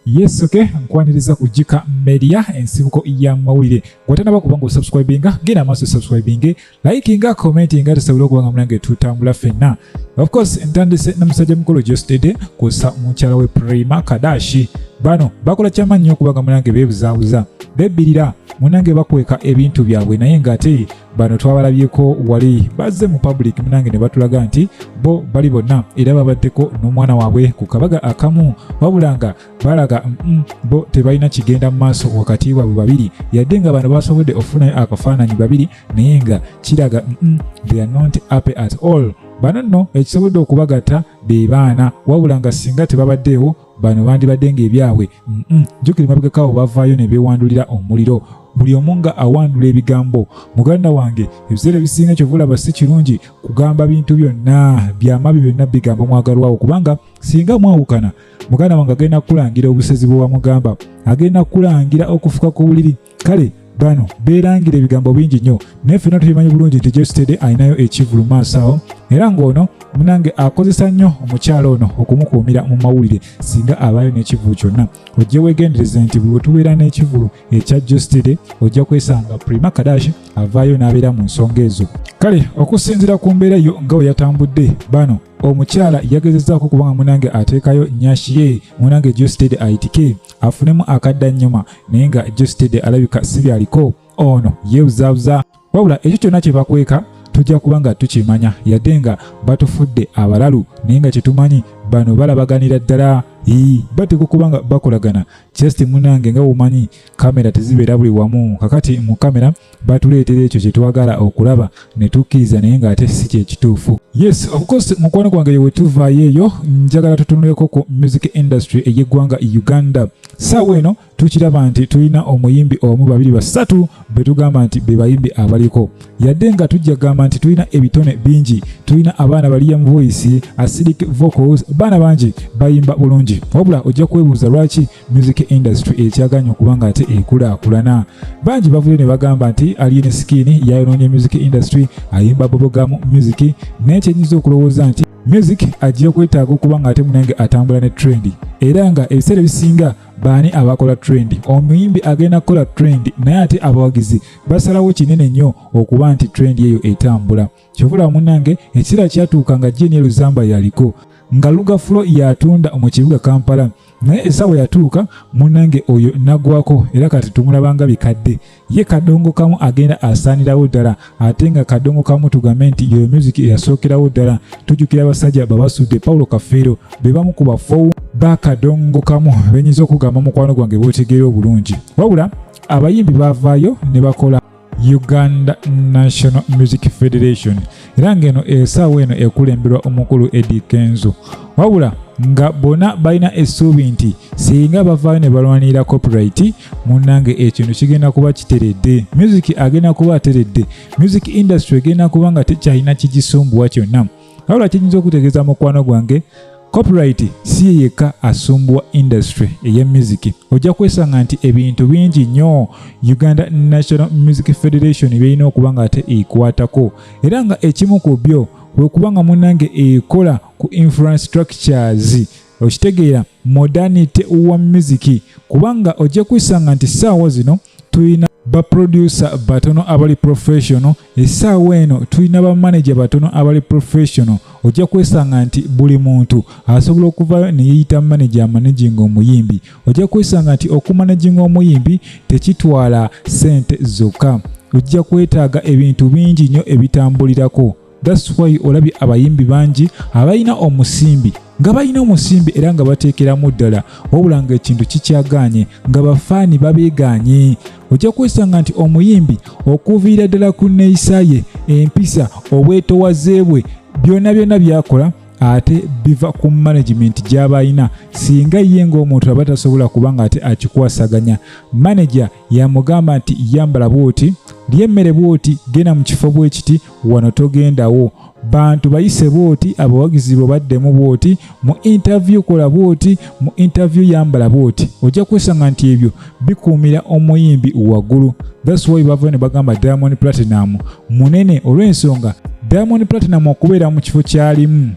Yes, okay, nkwaniriza ku Jika Media, ensibuko y'amawulire. Gwatanaba kuba nga osubscribinga, genda maaso subscribinge, likinga, commentinga, tusobole okuba nga munange tutambula ffenna. Of course, ntandise na musajja mukulu Geosteady kusa mukyala we Prima Kadashi. Bano bakola kyamaanyi nnyo okuba nga munange beebuzaabuza, bebbirira, munange bakweka ebintu byabwe, naye ng'ate bano twabalabyeko wali bazze mu public munange ne batulaga nti bo bali bonna era babaddeko n'omwana waabwe ku kabaga akamu, wabula nga balaga bo tebalina kigenda mu maaso wakati waabwe babiri, yadde nga bano basobodde okufunayo akafaananyi babiri, naye nga kiraga they are not happy at all. Bano nno ekisobodde okubagatta be baana, wabula nga singa tebabaddeewo bano bandibadde ng'ebyabwe jjukira emabegakawo bavaayo ne beewandulira omuliro, buli omu nga awandula ebigambo. Muganda wange, ebiseera ebisinga kyova olaba si kirungi kugamba bintu byonna byamabi byonna bigamba omwagalwawo, kubanga singa mwawukana, muganda wange agenda kukulangira obusezi bwe wamugamba, agenda kukulangira okufuka ku buliri. Kale bano beerangira ebigambo bingi nnyo, naye ffenna tubimanyi bulungi nti Geosteady alinayo ekivulu maaso awo, era ng'ono munange akozesa nnyo omukyala ono okumukuumira mu mawulire. Singa abaayo n'ekivulu kyonna, ojje weegendereze nti bwe tubeera n'ekivulu ekya Geosteady, ojja kwesanga Prima Kadash avaayo n'abeera mu nsonga ezo. Kale okusinziira ku mbeera yo nga bwe yatambudde, bano omukyala yagezezzaako kubanga munange ateekayo nyashi ye, munange Geosteady ayitike afunemu akaddannyuma, naye nga Geosteady alabika si byaliko, ono yeebuzaabuza. Wabula ekyo kyonna kye bakweka tujja kuba nga tukimanya, yadde nga batufudde abalalu, naye nga kyetumanyi bano balabaganira ddala, bateekwa okuba nga bakolagana. Just munange nga bw'omanyi kamera tezibeera buli wamu, kakati mu kamera batuleetera ekyo kye twagala okulaba ne tukkiriza, naye ng'ate si kye kituufu. Yes, of course, mukwano gwange, we tuvaayo eyo njagala tutunuleko ku music industry ey'eggwanga Uganda. Saawa eno tukiraba nti tulina omuyimbi omu, babiri, basatu be tugamba nti be bayimbi abaliko, yadde nga tujja kugamba nti tulina ebitone bingi. Tulina abaana ba Liam Voice, Acidic Vocals, baana bangi bayimba bulungi, wabula ojja kwebuuza lwaki music industry ekyaganya okuba nga ate ekulaakulana. Bangi bavudde ne bagamba nti Alien Skin yayonoonye music industry, ayimba bubblegum music, naye kyenyinza okulowooza nti music ajja kwetaaga okuba nga ate munange atambula ne trend, era nga ebiseera ebisinga baani abakola trend? Omuyimbi agenda kukola trend, naye ate abawagizi basalawo kinene nnyo okuba nti trend eyo etambula. Kyovula munnange ekiseera kyatuuka nga Jeni Luzamba yaliko, nga Lugaflo yatunda mu kibuga Kampala, naye essaawa yatuuka munnange oyo naggwako, era kati tumulabanga bikadde. Ye kadongo kamu agenda asaanirawo ddala, ate nga kadongo kamu tugambe nti yoyo music eyasookerawo ddala. Tujjukira abasajja babasudde Paulo Kafeero be bamu ku bafou ba kadongo kamu benyinza okugamba, mukwano gwange bw'otegeera obulungi. Wabula abayimbi baavaayo ne bakola Uganda National Music Federation, era ng'eno essaawa eno ekulemberwa omukulu Eddie Kenzo, wabula nga bonna balina essuubi nti singa bavaayo ne balwanirira copyright, munnange ekintu kigenda kuba kiteredde, music agenda kuba ateredde, music industry egenda kuba nga tekyalina kigisumbuwa kyonna. Wabula kiyinza okutegeeza, mukwano gwange, copyright si ye yekka asumbuwa industry eya music. Ojja kwesanga nti ebintu bingi nnyo Uganda National Music Federation byerina okuba nga ate ekwatako, era nga ekimu ku byo kwe kuba nga munnange ekola ku infrastructures, okitegeera, modernity wa music, kubanga ojja kwesanga nti ssaawa zino tulina baproducer batono abali professional, essaawa eno tulina bamanager batono abali professional. Ojja kwesanga nti buli muntu asobola okuvayo ne yeeyita manager amanaginga omuyimbi. Ojja kwesanga nti okumanaginga omuyimbi tekitwala ssente zokka, ojja kwetaaga ebintu bingi nnyo ebitambulirako. That's why olabye abayimbi bangi abalina omusimbi, nga balina omusimbi era nga bateekeramu ddala, wabula nga ekintu kikyagaanye, nga bafaani babeegaanye. Ojja kwesanga nti omuyimbi okuviira ddala ku nneeyisa ye, empisa, obwetowaze bwe, byonna byonna by'akola ate biva ku management gy'aba alina. Singa ye ng'omuntu aba tasobola kuba nga ate akikwasaganya, manager yamugamba nti yambala bw'oti, lya emmere bw'oti, genda mu kifo bwe kiti, wano togendawo, bantu bayise bw'oti, abawagizi bo baddemu bw'oti, mu interview kola bw'oti, mu interview yambala bw'oti. Ojja kwesanga nti ebyo bikuumira omuyimbi waggulu. That's why bava ne bagamba Diamond Platinum munene, olw'ensonga Diamond Platinum okubeera mu kifo kyalimu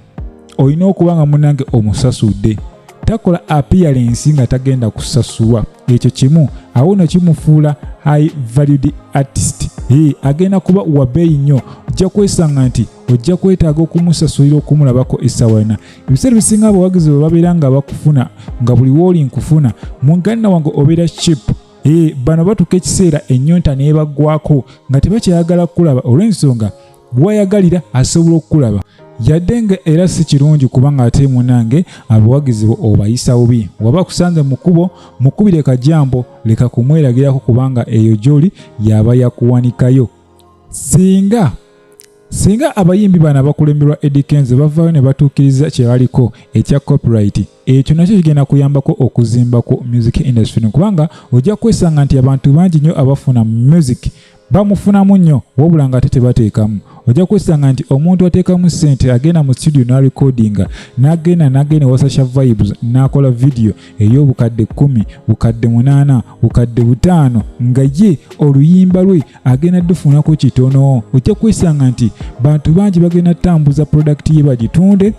olina okuba nga munnange omusasudde. Takola appearance nga tagenda kusasulwa. Ekyo kimu awo no kimufuula high valued artist. Hey, agenda kuba wabeeyi nnyo. Ojja kwesanga nti ojja kwetaaga okumusasulira okumulabako essaawa yonna. Ebiseera ebisinga abawagizi bwe babeera nga bakufuna nga buli wooli nkufuna muganda wange obeera cheap. Hey, bano batuuka ekiseera ennyonta n'ebaggwako nga tebakyayagala kukulaba olw'ensonga bwayagalira asobola okukulaba, yadde nga era si kirungi kubanga ate munange abawagizi bo obayisa bubi. Waba kusanze mu kkubo mukubire kajambo, leka kumweragirako kubanga eyo gy'oli yaba yakuwanikayo. Singa abayimbi bano abakulemberwa Eddy Kenzo bavaayo ne batuukiriza kye baliko ekya copyright, ekyo nakyo kigenda kuyambako okuzimba ku music industry, kubanga ojja kwesanga nti abantu bangi nnyo abafuna music bamufunamu nnyo wabula nga ate tebateekamu. Ojja kwesanga nti omuntu ateekamu ssente agenda mu studio n'arecordinga, n'agenda ewa Sasha Vibes n'akola video ey'obukadde 10, bukadde 8, bukadde 5, nga ye oluyimba lwe agenda dufunako kitono. Ojja kwesanga nti bantu bangi bagenda tambuza product ye bagitunde,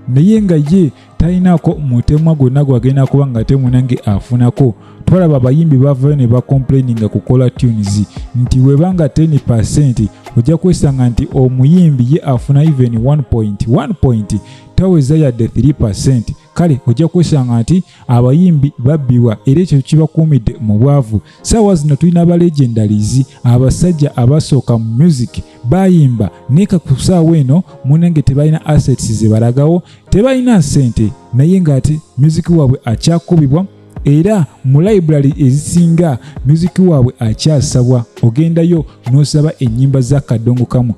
naye nga ye talinaako mutemwa gwonna gwagenda kuba nga temunange afunako. Twalaba abayimbi bavayo ne bacomplaininga ku caller tunes nti webanga 10% ojja kwesanga nti omuyimbi ye afuna even 1.1 point taweza yadde 3%. Kale ojja kwesanga nti abayimbi babbibwa era ekyo kibakuumidde mu bwavu. Saawa zino tulina ba legendaries, abasajja abasooka mu music bayimba, naye ku ssaawa eno munange tebalina assets ze balagawo, tebalina ssente, naye ng'ate music waabwe akyakubibwa era mu library ezisinga music waabwe akyasabwa. Ogendayo n'osaba ennyimba za Kadongo Kamu.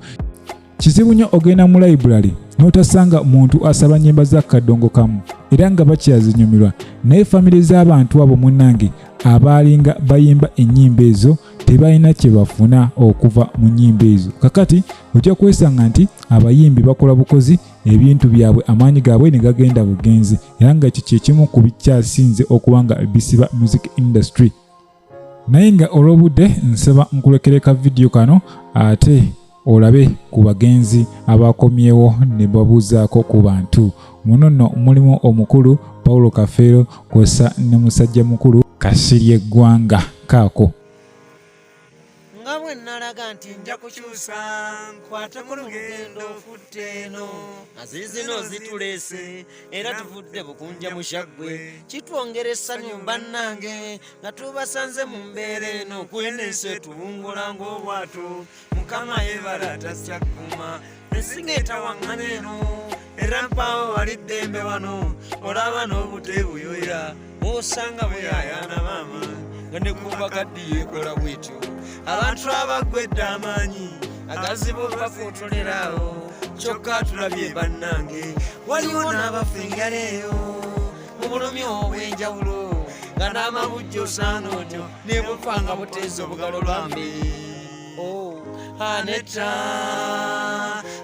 Kizibu nnyo ogenda mu library n'otasanga muntu asaba nnyimba za Kadongo Kamu era nga bakyazinyumirwa, naye famire z'abantu abo munnange abaalinga bayimba ennyimba ezo tebalina kye bafuna okuva mu nnyimba ezo. Kakati ojja kwesanga nti abayimbi bakola bukozi ebintu byabwe, amaanyi gaabwe ne gagenda bugenzi, era nga ekyo kye kimu ku bikyasinze okuba nga bisiba music industry. Naye nga olw'obudde nsaba nkulekere ka vidiyo kano ate olabe ku bagenzi abakomyewo ne babuuzaako ku bantu. Muno nno mulimu omukulu Paulo Kafeero kw'ossa ne musajja mukulu Kasirye Ggwanga kaako. Nga bwe nalaga nti nja kukyusa nkwateko lugendo okutte eno, azizino zituleese era tuvudde Bukunja mushaggwe, kitwongera essanyu bannange nga tubasanze mu mbeera eno. Kwena ensi etuwungula ng'obwato, Mukama yeebala tasyakkuma ensi ng'etawaŋŋana eno, era mpaawo wali ddembe wano, olaba n'obuteebuyoya osanga bweyayaana maama nga ne ku bakaddi yeekola bwetyo. Abantu abaggwedde amaanyi agazibu bakuutoleraawo, kyokka tulabye bannange waliwo n'abafa enjala eyo mu bulumi obw'enjawulo, nga n'amabujja osaana otyo ne bufa nga buteeza obugalo lwambi. Oh, Aneta,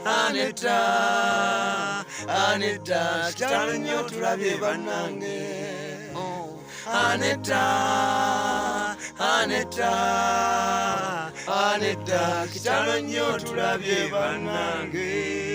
Aneta, Aneta, kitalo nnyo tulabye bannange. Oh, Aneta, Aneta, Aneta, kitalo nnyo tulabye bannange.